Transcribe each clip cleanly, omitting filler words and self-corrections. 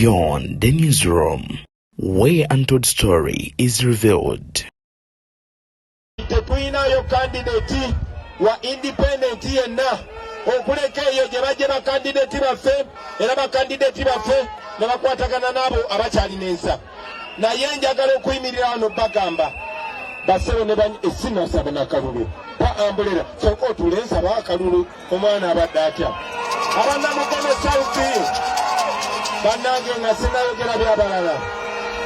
Beyond the Newsroom, where untold story is revealed. Tetulinayo kandideti wa independent yenna okuleka eyo gye bajje bakandideti baffe era bakandideti baffe ne bakwatagana n'abo abakyalina ensa. Naye njagala okuyimirira wano bagamba basebo ne sinasaba nakalulu pa ambulera soka otule nsaba akalulu omwana abadde atya abannamukono South bannange nga sinayogera byabalala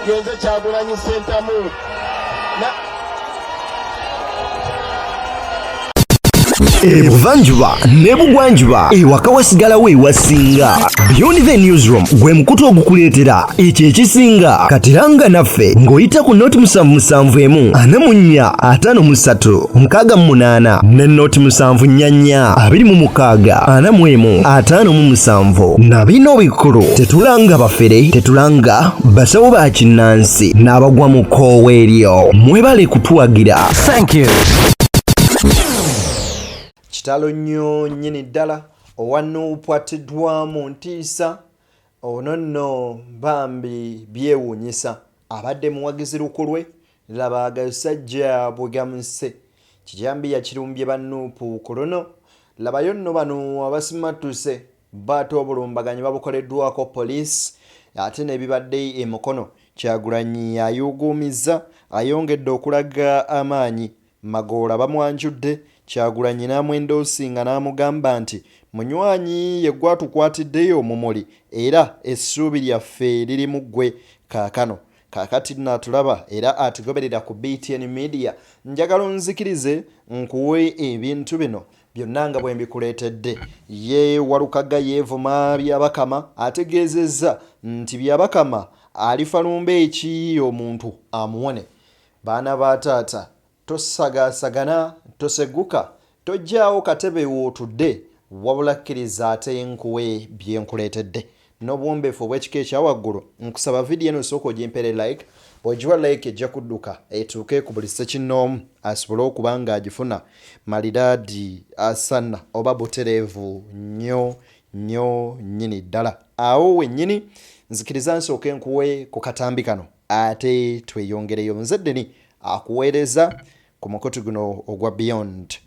yenze Kyagulanyi Ssentamu na Ebuvanjuba n'ebugwanjuba ewaka wasigalawo ewasinga. Beyond the Newsroom gwe mukutu ogukuleetera ekyo ekisinga. Katiranga naffe ng'oyita ku noti musanvu musanvu emu ana mu nnya ataano mu ssatu mukaaga mu munaana ne noti musanvu nnya nnya abiri mu mukaaga ana mu emu ataano mu musanvu. Na bino bikulu, tetulanga bafere, tetulanga basawo ba kinnansi n'abagwa mu kkoowa eryo. Mwebale kutuwagira. Thank you. Kitalo nnyo nnyini ddala, owa Nup attiddwa mu ntiisa. Ono nno bambi byewuunyisa, abadde muwagizi lukulwe, laba agasajja bwe gamusse. Kijambiya kirumbye ba Nup ku luno. Labayo nno bano abasimattuse bo ate obulumbaganyi babukoleddwako poliisi ate n'ebibadde e Mukono. Kyagulanyi ayuuguumizza, ayongedde okulaga amaanyi. Magoola bamwanjudde, Kyagulanyi n'amwendoosinga n'amugamba nti munywanyi ye gwe atukwatiddeyo omumuli era essuubi lyaffe liri mu ggwe kaakano. Kaakati nno atulaba era atugoberera ku BTN Media, njagala onzikirize nkuwe ebintu bino byonna nga bwe mbikuleetedde. Ye Walukagga yeevuma Byabakama, ategeezezza nti Byabakama alifa lumbe ki omuntu amuwone. Baana ba taata, tosagaasagana, toseguka, tojjaawo katebe w'otudde, wabula kkiriza ate nkuwe bye nkuleetedde. N'obuwombeefu obw'ekika ekya waggulu, nkusaba vidiyo eno sooka ogimpeere like. Bw'ogiwa like ejja kudduka etuuke ku buli ssekinnoomu asobole okuba ng'agifuna malidaadi asana oba butereevu nnyo nnyo nnyini ddala. Awo wennyini nzikiriza nsooke nkuwe ku katambi kano ate tweyongereyo. Nze Ddeni akuweereza ku mukutu guno ogwa Beyond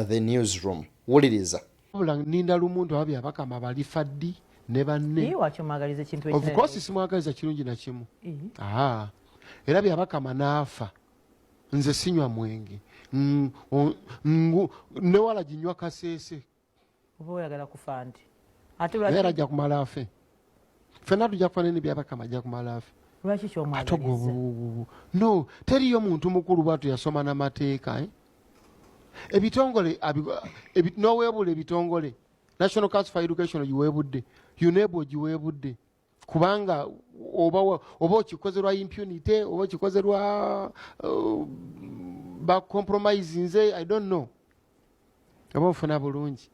the Newsroom. Wuliriza. Wabula ninda lumu nti oba Byabakama balifa ddi ne banne. Naye lwaki omwagaliza ekintu Of ekinene? course simwagaliza kirungi na kimu. Aa, era Byabakama n'afa nze sinywa mwenge, newala ginywa kaseese. Oba oyagala kufa nti ate Naye era lwaki ajja kumala afe, fenna tujja kufa nene Byabakama ajja kumala afe. Lwaki Ate kyomwagaliza? No, teriyo muntu mukulu bwatu yasoma n'amateeka, eh? Ebitongole noweebula ebitongole, National Council for Education ogiweebudde, UNEB ogiweebudde, kubanga oba okikoze lwa impunity oba okikoze lwa ba compromise, nze I don't know oba ofuna bulungi.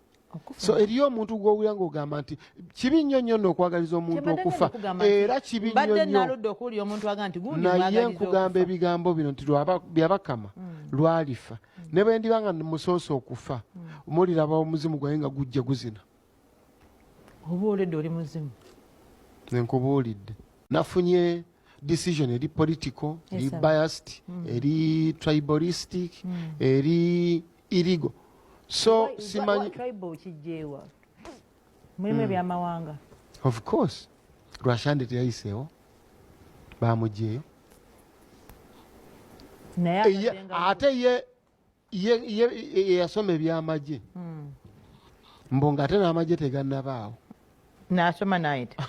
So eriyo omuntu gwowulira ng'ogamba nti kibi nnyo nnyo nno okwagaliza omuntu okufa, era kibi nnyo Mbadde nnyo. Naludde okuwulira omuntu aga nti gundi Naye mwagaliza nkugamba okufa. Ebigambo bino nti Byabakama lwalifa, ne bwe ndiba nga musoose okufa, muliraba omuzimu gwange nga gujja guzina. Oba oledde oli muzimu. Nkubuulidde, nafunye decision eri political, eri Yes, sir. biased, eri tribalistic, eri illegal, so simanyi. Tribal kijjeewa? Mulimu ebyamawanga. Of course, Rwashande teyayiseewo, bamugyeyo. Naye abadde Ate ye yasoma ebyamagye, mbu nga ate n'amagye tegannabaawo. N'asoma n'ayita.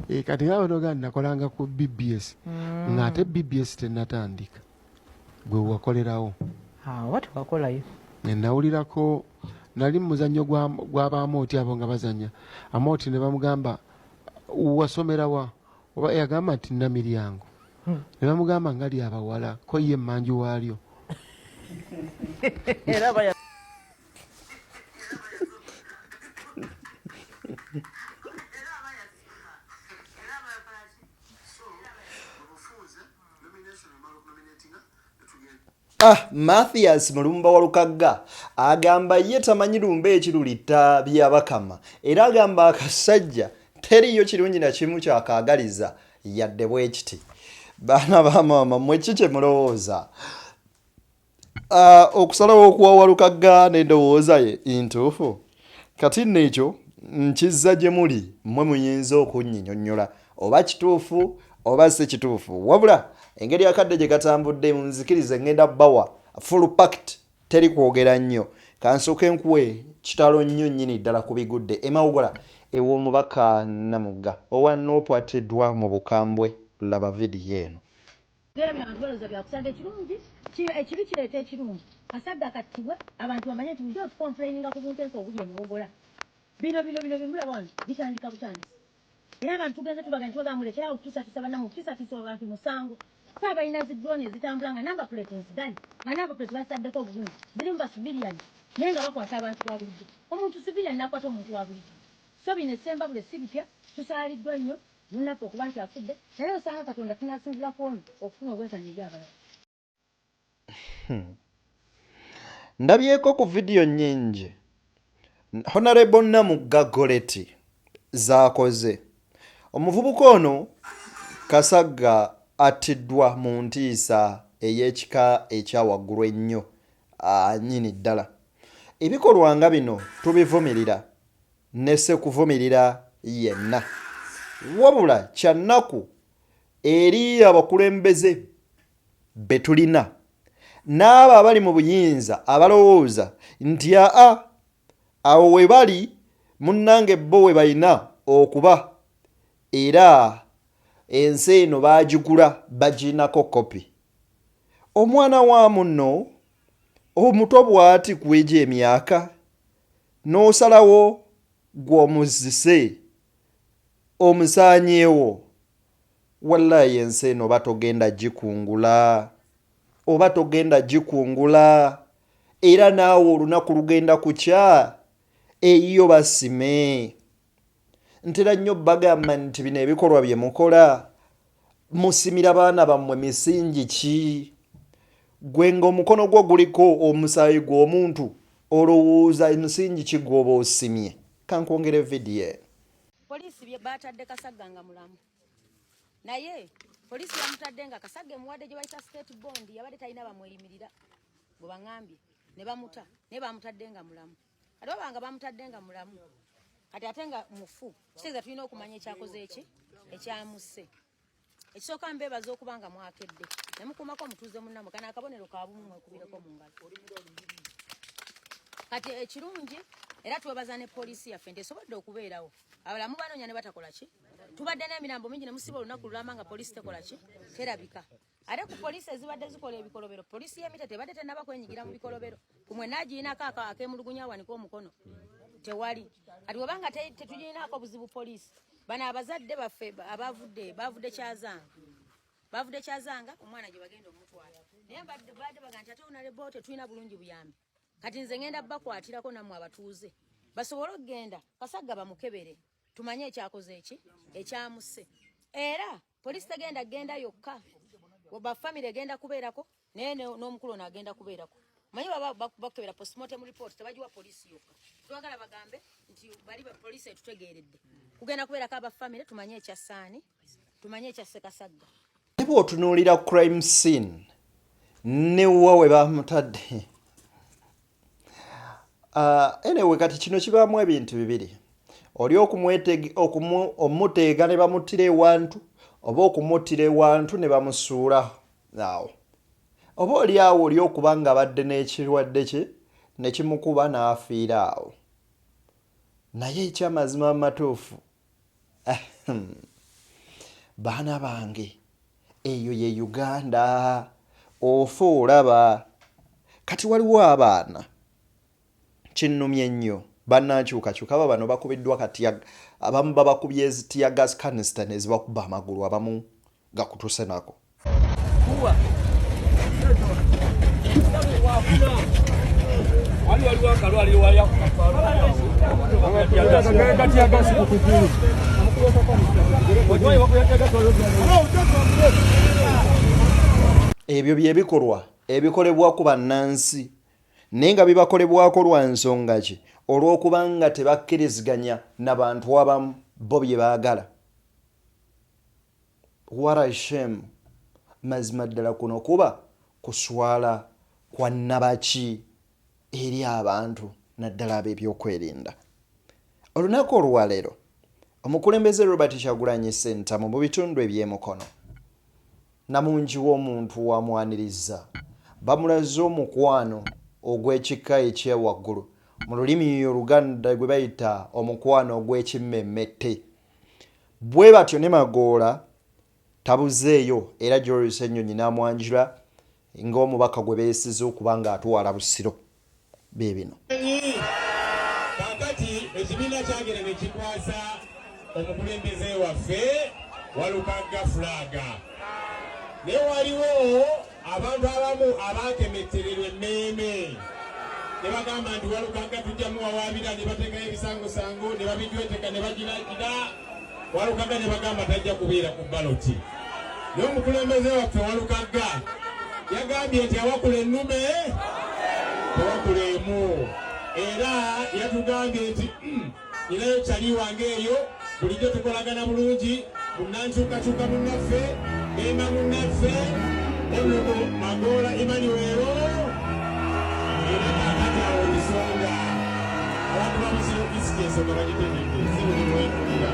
Eh, kati nga banoga nakolanga ku BBS, ng'ate BBS tennatandika, gwe wakolerawo. Oba tewakolayo. Nawulirako nali mu muzannyo gw'abamooti abo nga bazanya amooti, ne bamugamba, "Wasomerawa?" Oba yagamba nti Namiryango, ne bamugamba nga lyabawala, ko ye emmanju waalyo. Era Ah, Mathias Mulumba Walukagga agamba ye tamanyi lumbe ekirulitta Byabakama, era agamba akasajja. Teriiyo kirungi na kimu kyakaagaliza yadde bwe kiti. Baana ba maama mmwe ki kye mulowooza? Okusalawo okuwa Walukagga n'endowooza ye ntuufu? Kati nno ekyo nkizza gye muli mmwe muyinza okunnyinyonnyola oba kituufu oba si kituufu. Wabula engeri akadde gye katambudde munzikirize ngenda bawa full pact teri kwogera nnyo. Kansooke nkuwe kitalo nnyo nnyini ddala ku bigudde e Mawogola ew'omubaka Namugga owa Nup attiddwa mu bukambwe. Laba vidiyo eno. Era bino abantu balowooza byakusaaga ekirungi ekibi kireeta ekirungi kasagga kattibwe abantu bamanye nti bulijjo tukomplaininga ku bunkenke obuli emuwogola bino bino bino bimulaba wano bitandika butandisi era abantu tugenze tubaga nti bagamba mulekerawo okutisatiisa banamwe okutisatiisa abantu musango fe abalina zi drone ezitambula nga namba plate nziganye nga namba plate bazitaddeko obulungi zirimu ba civilian naye nga bakwata abantu ba bulijjo omuntu civilian nakwata omuntu wa bulijjo so bino esembabule si bipya tusaaliddwa nnyo Munnaffe okuba nti afudde naye osanga Katonda tunasinzira ku ono okufuna obwenkanya eri abalala. Ndabyeko ku vidiyo nnyingi Honorable Namugga Goreti z'akoze. Omuvubuka ono Kasagga attiddwa mu ntiisa ey'ekika ekya waggulu ennyo nnyini ddala. Ebikolwa nga bino tubivumirira ne ssekuvumirira yenna. Wabula kya nnaku eri abakulembeze be tulina n'abo abali mu buyinza abalowooza nti aa awo we bali munnange bo we balina okuba era ensi eno baagigula bagirinako kopi. Omwana wa munno omuto bw'ati ku egyo emyaka N'osalawo gw'omuzise omusaanyeewo wallaahi ensi eno oba togenda gikungula oba togenda gikungula era naawe olunaku lugenda kukya eyiyo basime ntera nnyo bagamba nti bino ebikolwa bye mukola musimira baana bammwe misingi ki gwe nga omukono gwo guliko omusaayi gw'omuntu olowooza emisingi ki gw'oba osimye kankwongere vidiyo eno Poliisi batadde Kasagga nga mulamu naye poliisi yamutadde nga Kasagga emuwadde gye bayita state bond yabadde talina bamweyimirira bwe baŋambye ne bamuta naye bamutadde nga mulamu kati baba nga bamutadde nga mulamu kati ate nga mufu kitegeeza tulina okumanya ekyakoze eki ekyamusse ekisooka mbeebaza okuba nga mwakedde ne mukuumako omutuuze munnamwe kano akabonero ka bumu mwekubireko mu ngalo kati ekirungi era twebaza ne poliisi yaffe nti esobodde okubeerawo abalamu banoonya ne batakola ki tubadde n'emirambo mingi ne musiba olunaku lulamba nga poliisi tekola ki terabika Ate ku poliisi ezibadde zikola ebikolobero, poliisi y'e Mitete ebadde tennaba kwenyigira mu bikolobero. Ku mwenna agiyinako akeemulugunya awanike omukono tewali. Kati bw'eba nga tetugirinaako buzibu poliisi, bano abazadde baffe abavudde bavudde Kyazanga, bavudde Kyazanga omwana gye bagenda omutwala, naye badde baga nti ate onalebo tetulina bulungi buyambi. Kati nze ngenda bakwatirako nammwe abatuuze basobole okugenda Kasagga bamukebere tumanye ekyakoze eki ekyamusse era Poliisi tegenda genda yokka, ba family egenda kubeerako naye n'omukulu ono agenda kubeerako. Manyi baba bakukebera postmortem report tebagiwa poliisi yokka. Twagala bagambe nti bali poliisi etutegeeredde. Kugenda kubeerako aba family tumanye ekya Ssaani, tumanye ekya Ssekasagga. Ne bw'otunuulira crime scene ne wa we bamutadde Anyway, kati kino kibaamu ebintu bibiri, oli okumuteega ne bamuttira ewantu oba okumuttira ewantu ne bamusuula awo, oba oli awo oli okuba nga abadde n'ekirwadde kye ne kimukuba n'afiira awo. Naye ekyamazima amatuufu baana bange eyo ye Uganda ofa olaba kati waliwo abaana kinnumye nnyo bannankyukakyuka aba bano bakubiddwa kati abamu babakubye ezi tear gas canister nezibakuba amagulu abamu gakutuse nako Ebyo bye bikolwa ebikolebwa ku bannansi naye nga bibakolebwako lwa nsonga ki? Olw'okuba nga tebakkiriziganya na bantu abamu. bo bye baagala. What a shame! Mazima ddala kuno kuba kuswala kwa nnabaki eri abantu naddala ab'ebyokwerinda. Olunaku olwaleero omukulembeze Robert Kyagulanyi Ssentamu mu bitundu eby'e Mukono namungi w'omuntu wamwanirizza bamulaze omukwano ogw'ekika ekyawaggulu mu lulimi Oluganda gwe bayita omukwano ogw'ekimmemmette. Bwe batyo ne Magoola tabuzeeyo era Joel Ssenyonyi n'amwanjula ng'omubaka gwe beesize okuba ng'atwala Busiro. Bye bino. Kaakati ekibiina kyagenda ne kikwasa omukulembeze waffe Walukagga fulaaga, naye waliwo abantu abamu abaakemettererwa emmeeme ne bagamba nti Walukagga tujja muwawaabira, ne bateekayo ebisangosango ne babijweteka ne bagiragira Walukagga ne bagamba tajja kubeera ku baloti. Naye omukulembeze waffe Walukagga yagambye nti awakula ennume tewakula emu, era yatugambye nti ninayo kyali wange eyo bulijjo tukolagana bulungi munnankyukakyuka munnaffe memba munnaffe Honorable Magoola Emmanuel, era kaakati awo ensonga abantu ba Busiro East ensonga bagitegedde si buli lwempulira.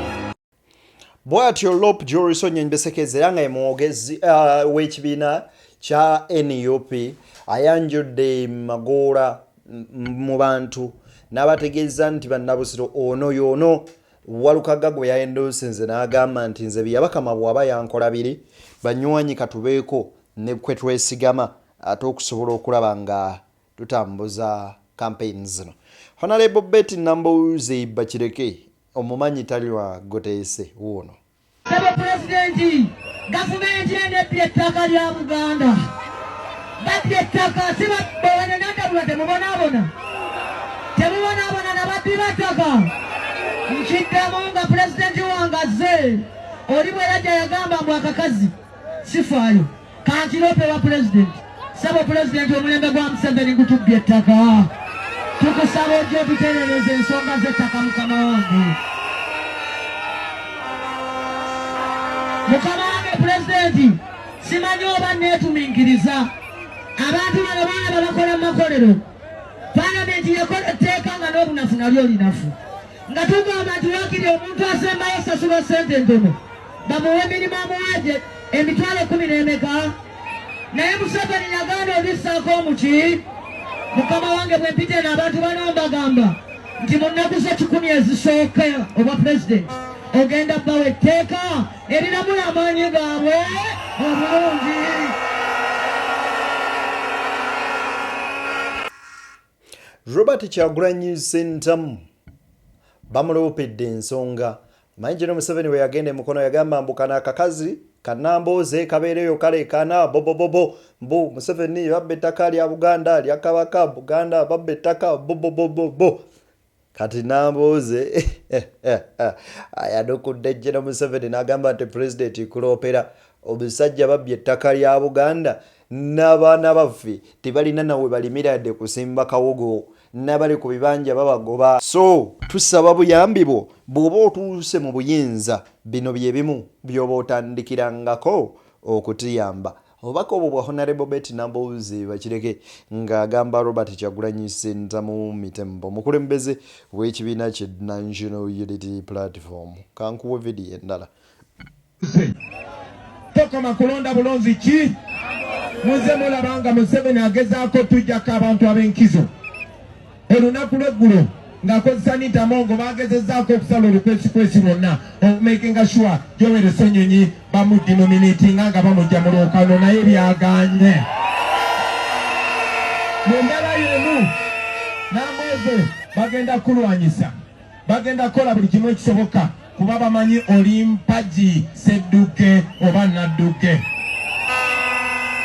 Bw'atyo Lop Joel Ssenyonyi Besekezi era nga ye mwogezi w'ekibiina kya nup ayanjudde Magoola mu bantu n'abategeeza nti bannabusiro ono y'ono Walukagga gwe yaendosinze n'agamba nti nze Byabakama bw'aba yankola biri banywanyi katubeeko ne kwe twesigama ate okusobola okulaba nga tutambuza campaigns zino. Honorable Betty Nambooze Bakireke omumanyi talirwa goteese wuuno. Ssebo Pulezidenti, gavumenti eno ebbye ettaka lya Buganda. Babbye ettaka, si babba Nandabula temubonaabona. Temubonaabona na babbi ba ttaka. Nkiddamu nga Pulezidenti wange azze. Oli bwe yajja yagamba mbu akakazi sifaayo. Kankirope wa Pulezidenti. Ssebo Pulezidenti, omulembe gwa Museveni gutubbye ettaka. Tukusaba ojje otutereereze ensonga z'ettaka mukama wange. Mukama wange Pulezidenti, simanyi oba neetuminkiriza. Abantu bano boolaba bakola mu makolero. Palamenti yakola etteeka nga n'obunafu nalyo olinafu. Nga tugamba nti waakiri omuntu asembayo sasula ssente ntono bamuwe emirimu amuwaje emitwalo kumi n'emeka, naye Museveni yagaana obissaako omuki. Mukama wange bwe mpita eno abantu bano mbagamba nti mu nnaku zo 100 ezisooka obwa pulezidenti ogenda bbawa etteeka eriramula amaanyi gaabwe obulungi. Robert Kyagulanyi Ssentamu bamuloopedde ensonga. Manyi General Museveni bwe yagenda e Mukono yagamba mbu kano akakazi kanambooze kabeereyo kaleekaana bobobobo mbu Museveni babba ettaka lya Buganda lya Kabaka Buganda babba ettaka bobobobobo. Kati Nambooze ayanukudde General Museveni n'agamba nti Pulezidenti nkuloopera omusajja babbye ettaka lya Buganda n'abaana baffe tebalina na we balimira yadde kusimba kawogo n'abali ku bibanja babagoba. So tusaba buyambi bwo bw'oba otuuse mu buyinza bino bye bimu by'oba otandikirangako okutuyamba. Obubaka obwo bwa Honarebo Betty Nambooze Bakireke ng'agamba Robert Kyagulanyi Ssentamu Mitembo omukulembeze w'ekibiina ki National Unity Platform. Kankuwe vidiyo endala. Tokoma kulonda bulonzi ki muze mulaba nga Museveni agezaako tujjako abantu ab'enkizo. Olunaku lw'eggulo ng'akozesa Anita Amongo baagezezzaako okusala olukwesikwesi lwonna okumakinga sure Joel Ssenyonyi bamudinominatinga nga bamujja mu lwokano naye byagaanye. Mu mbeera y'emu Nambooze bagenda kulwanyisa, bagenda kukola buli kimu ekisoboka kuba bamanyi oli mpagi Ssedduke oba Nadduke.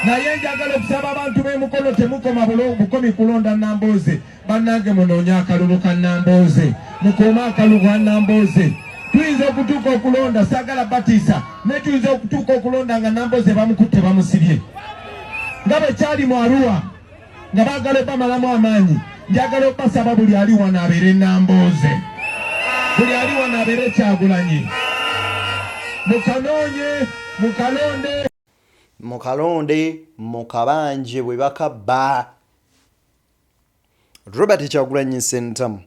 Naye njagala okusaba abantu b'e Mukono temukoma bukomi kulonda Nambooze, bannange munoonye akalulu ka Nambooze, mukuume akalulu ka Nambooze. Tuyinza okutuuka okulonda, saagala batiisa, naye tuyinza okutuuka okulonda nga Nambooze bamukutte bamusibye nga bwe kyali mu Arua nga baagala obamalamu amaanyi. Njagala obasaba buli ali wano abeere Nambooze. Buli ali wano abeere Kyagulanyi. Mukanoonye, mukalonde. Mukalonde, mukabanje bwe bakabba. Robert Kyagulanyi Ssentamu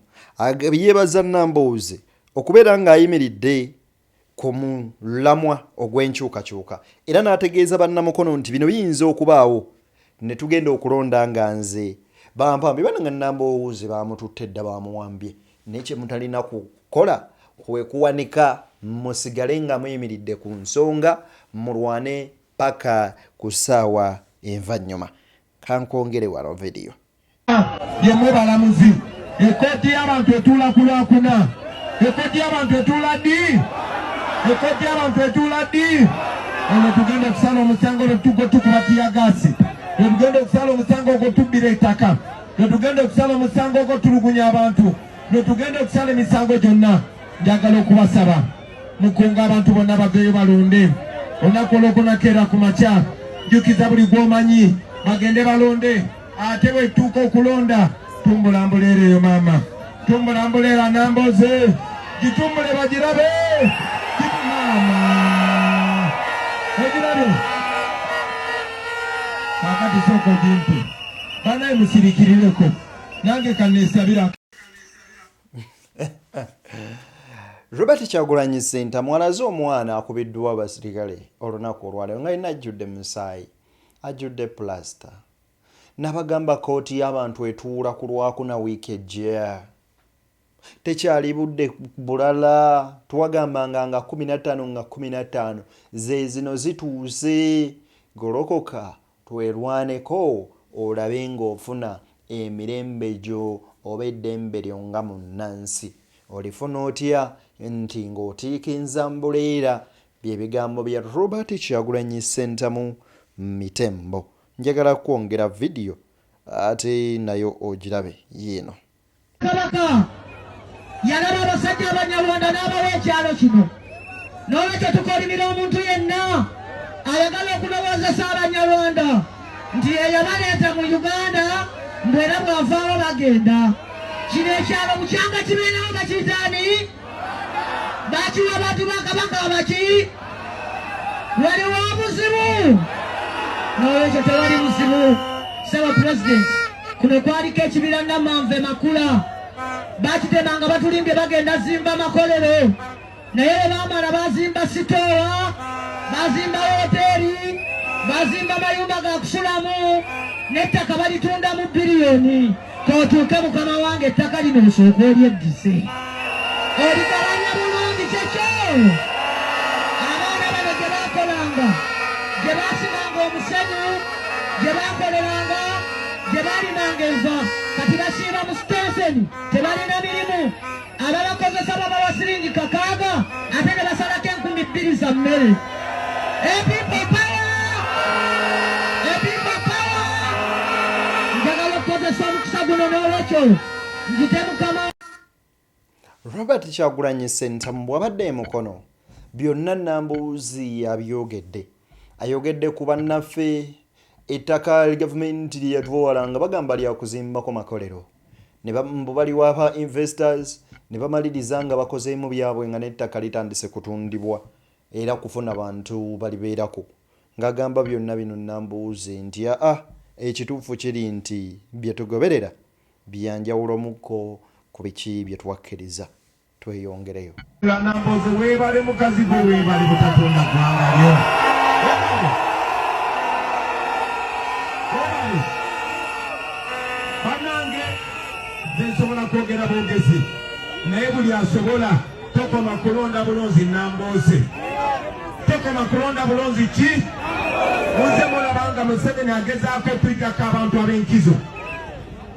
yeebaza Nambooze okubeera ng'ayimiridde ku mulamwa ogw'enkyukakyuka era n'ategeeza bannamukono nti bino biyinza okubaawo ne tugenda okulonda nga nze bampambye bana nga Nambooze baamututte dda bamuwambye naye kye mutalina kukola kwe kuwanika musigale nga muyimiridde ku nsonga mulwane paka ku ssaawa envannyuma. Kankwongere wano vidiyo. Yemwe balamuzi, ekooti y'abantu etuula ku lwakuna. Ekooti y'abantu etuula ddi? Ekooti y'abantu etuula ddi? Olwo tugenda okusala omusango lwe tukuba tiyagaasi, lwe tugenda okusala omusango ogwo tubbira ettaka, lwe tugenda okusala omusango ogwo tulugunya abantu, lwe tugenda okusala emisango gyonna. Njagala okubasaba mukunga abantu bonna baveeyo balonde olunaku olwokunakeera ku makya. Jjukiza buli gw'omanyi bagende balonde, ate bwetuuka okulonda tumbulambula eyo maama, tumbulambula era Nambooze gitumbule bagirabe maama ogirabe. Kakati sooka ogimpe banaye musirikirireko nange kanesabira. Robert Kyagulanyi Ssentamu alaze omwana akubiddwa abasirikale olunaku olwaleero nga yenna ajjudde musaayi, ajjudde pulasita. Nabagamba kkooti y'abantu etuula ku Lwakuna wiiki ejja. Tekyali budde bulala, twagambanga nga 15 nga 15 ze zino zituuse. Golokoka Twerwaneko olabe ng'ofuna emirembe gyo oba eddembe lyo nga munnansi. Olifuna otya? Nti ng'otiikinza mbuleera. Bye bigambo bya Robert Kyagulanyi Ssentamu Mitembo. Njagala kukwongera vidiyo ate nayo ogirabe. Yiino. Kabaka yalaba abasajja Abanyarwanda n'abawa ekyalo kino. N'olwekyo tukolimira omuntu yenna ayagala okulowoozesa Abanyarwanda nti yeyabaleeta mu Uganda mbu era bw'avaawo bagenda. Kino ekyalo bukyanga kibeerawo bakiyita ani? Bakiwa abantu ba Kabaka abaki? Waliwo obuzibu? N'olwekyo tewali buzibu. Ssebo Pulezidenti, kuno kwaliko ekibira Namanve Makula, bakitema nga batulimbye bagenda zimba makolero, naye bwe baamala bazimba sitoowa, bazimba woteeri, bazimba mayumba ga kusulamu, n'ettaka balitunda mu biliyoni. K'otuuke mukama wange ettaka lino osooke olyeddize oligabanya bulungi. Kyekyo abaana bano gye baakolanga, gye baasimanga omusenyu, gye baakoleranga, gye baalimanga enva, kati basiiba mu sitenseni, tebalina mirimu. Ababakozesa babawa siringi 6 ate ne basalako 2000 za mmere. People power! People power! Njagala okukozesa omukisa guno n'olwekyo nzite mukama. Robert Kyagulanyi Ssentamu bw'abadde e Mukono byonna Namboozi yabyogedde. Ayogedde ku bannaffe ettaka gavumenti lye yatwala nga bagamba lya kuzimbako makolero. Ne mbu baliwa ba investors ne bamaliriza nga bakozeemu byabwe nga n'ettaka litandise kutundibwa era kufuna bantu balibeerako. Ng'agamba byonna bino Nambooze nti aa ekituufu kiri nti bye tugoberera bya njawulomukko ku biki bye twakkiriza. Tweyongereyo. Nambooze weebale mukazi gwe, weebale butatonda ggwanga lyo. Bannange nze nsobola kwogera bwogezi, naye buli asobola tokoma kulonda bulonzi Nambooze, tokoma kulonda bulonzi ki muze mulaba nga Museveni agezaako okuyitako abantu ab'enkizo.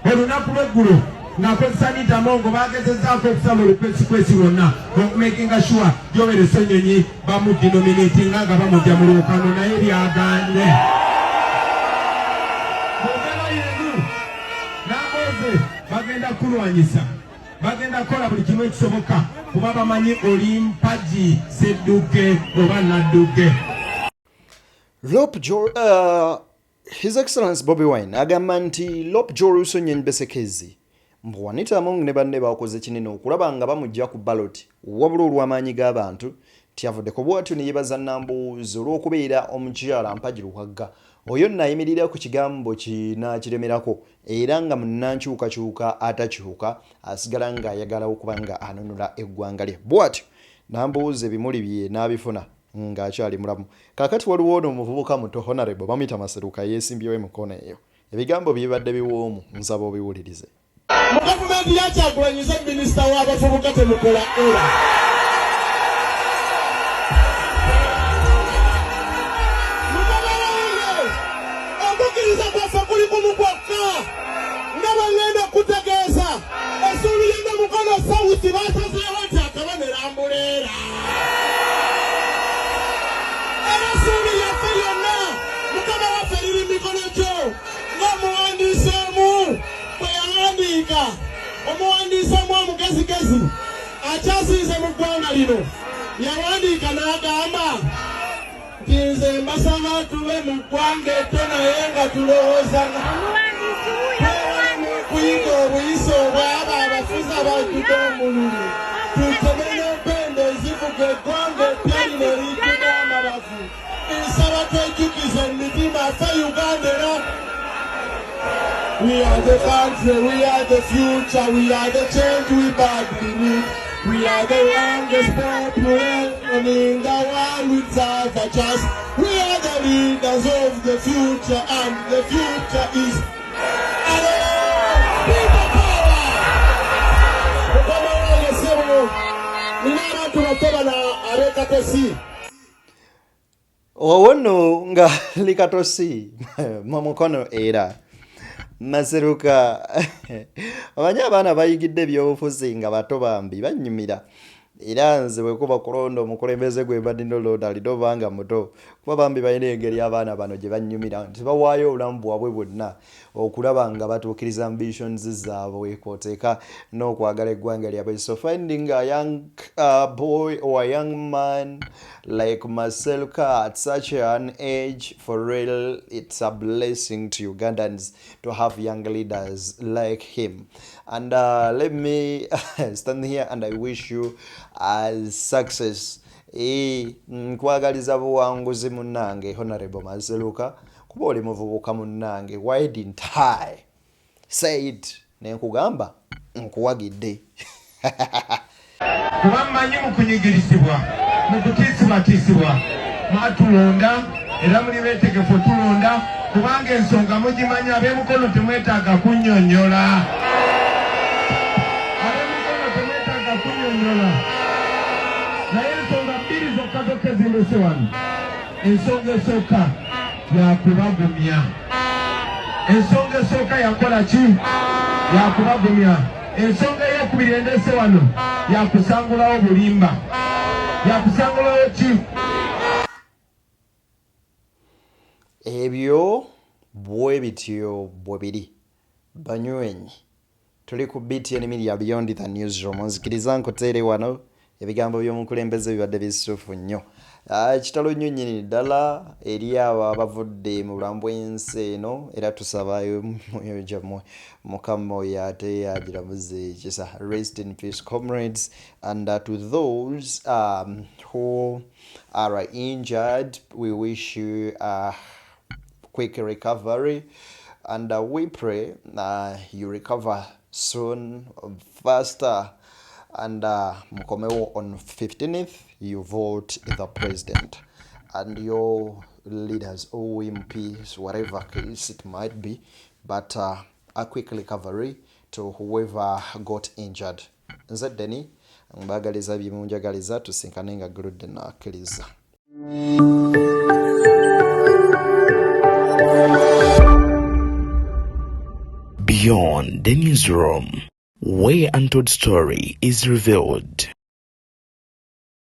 Olunaku lw'eggulo ng'akozesa Anita Among baagezezzaako okusala olukwesikwesi lwonna okumakinga sure Joel Ssenyonyi bamudinominatinga nga bamujja mu lwokano naye byagaanye. Mu mbeera y'emu Nambooze bagenda kukulwanyisa, bagenda kukola buli kimu ekisoboka kuba bamanyi oli mpagi Sseddugge oba Naddugge. Lop His Excellence Bobi Wine agamba nti Lop Joel Ssenyonyi Besekezi Mbu Anita Among ne banne bakoze kinene okulaba nga bamuggya ku ballot wabula olw'amaanyi g'abantu tyavuddeko bwatyo ne yebaza Nambooze olw'okubeera omukyala mpagi luwagga oyo nno ayimirira ku kigambo kye n'akiremerako era nga munnankyukakyuka atakyuka asigala ng'ayagala okuba nga anunula eggwanga lye bwatyo Nambooze ebimuli bye n'abifuna ng'akyali mulamu. Kaakati waliwo ono omuvubuka muto Honorable bamuyita Maseruka yeesimbyewo e Mukono eyo. Ebigambo bye bibadde biwoomu nsaba obiwulirize. Mu gavumenti ya Kyagulanyi nze minisita w'abavubuka temukola era. Mukama wange, okukkiriza kwaffe kuli kumu kwokka nga bwe ŋŋenda okukutegeeza essuubi ly'e Namukono South baasazeewo nti akabonero ambuleera. Era essuubi lyaffe lyonna Mukama waffe liri mu mikono gyo ng'omuwandiisi omu bwe yawandiika. Omuwandiisi omu omugezigezi akyasinze mu ggwanga lino yawandiika n'agamba nti nze mbasaba tube mu ggwanga etto naye nga tulowooza kuyiga obuyisa obwabo abafuzi abajjudde omululu tuteme n'empenda ezivuga eggwanga eppya lino erijjudde amabavu nsaba twejjukize mu mitima ffe Uganda era We are the country, we are the future, we are the change we badly need. We are the youngest population in the world with a chance. We are the leaders of the future and the future is People power! Mukama wange ssebo, nina abantu baffe bano ab'e Katosi. Owo nno nga li Katosi mu Mukono era Maseruka omanyi abaana bayigidde ebyobufuzi nga bato bambi bannyumira era nze bwekuba kulonda omukulembeze gwe mba nina olonda alina oba nga muto kuba bambi balina engeri abaana bano gye bannyumira nti bawaayo obulamu bwabwe bwonna okulaba nga batuukiriza ambitions zaabwe kwoteeka n'okwagala eggwanga lyabwe. So finding a young boy or a young man like Maseruka at such an age, for real, it's a blessing to Ugandans to have young leaders like him. And let me stand here and I wish you success. Nkwagaliza buwanguzi munnange Honorable Maseruka, kuba oli muvubuka munnange. Why didn't I say it? Ne nkugamba nkuwagidde. Kuba mmanyi mu kunyigirizibwa, mu kutiisibwatiisibwa, mwatulonda era muli beetegefu otulonda kubanga ensonga mugimanyi. Ab'e Mukono temwetaaga kunnyonnyola, ab'e Mukono temwetaaga kunnyonnyola, naye ensonga bbiri zokka zokka ezindese wano. Ensonga esooka yakubagumya, ensonga esooka yakola ki? Yakubagumya. Ensonga eyokubiri endese wano yakusangulawo bulimba, yakusangulawo ki? Ebyo bwe bityo bwe biri banywenyi. Tuli ku BTN Media Beyond the Newsroom. Nzikiriza nkuteere wano ebigambo by'omukulembeze bibadde bisufu nnyo. Kitalo nnyo nnyini ddala eri abo abavudde mu bulamu bw'ensi eno era tusaba emyoyo gyammwe Mukama oyo ate agiramuze ekisa. Rest in peace comrades, and to those who are injured, we wish you quick recovery and we pray you recover soon, faster, and mukomewo on 15th, you vote the president and your leaders or MPs, whatever case it might be, but a quick recovery to whoever got injured. Nze Deni, mbagaliza byemunjagaliza, tusinkane nga guludde nakkiriza. Beyond the Newsroom, where untold story is revealed.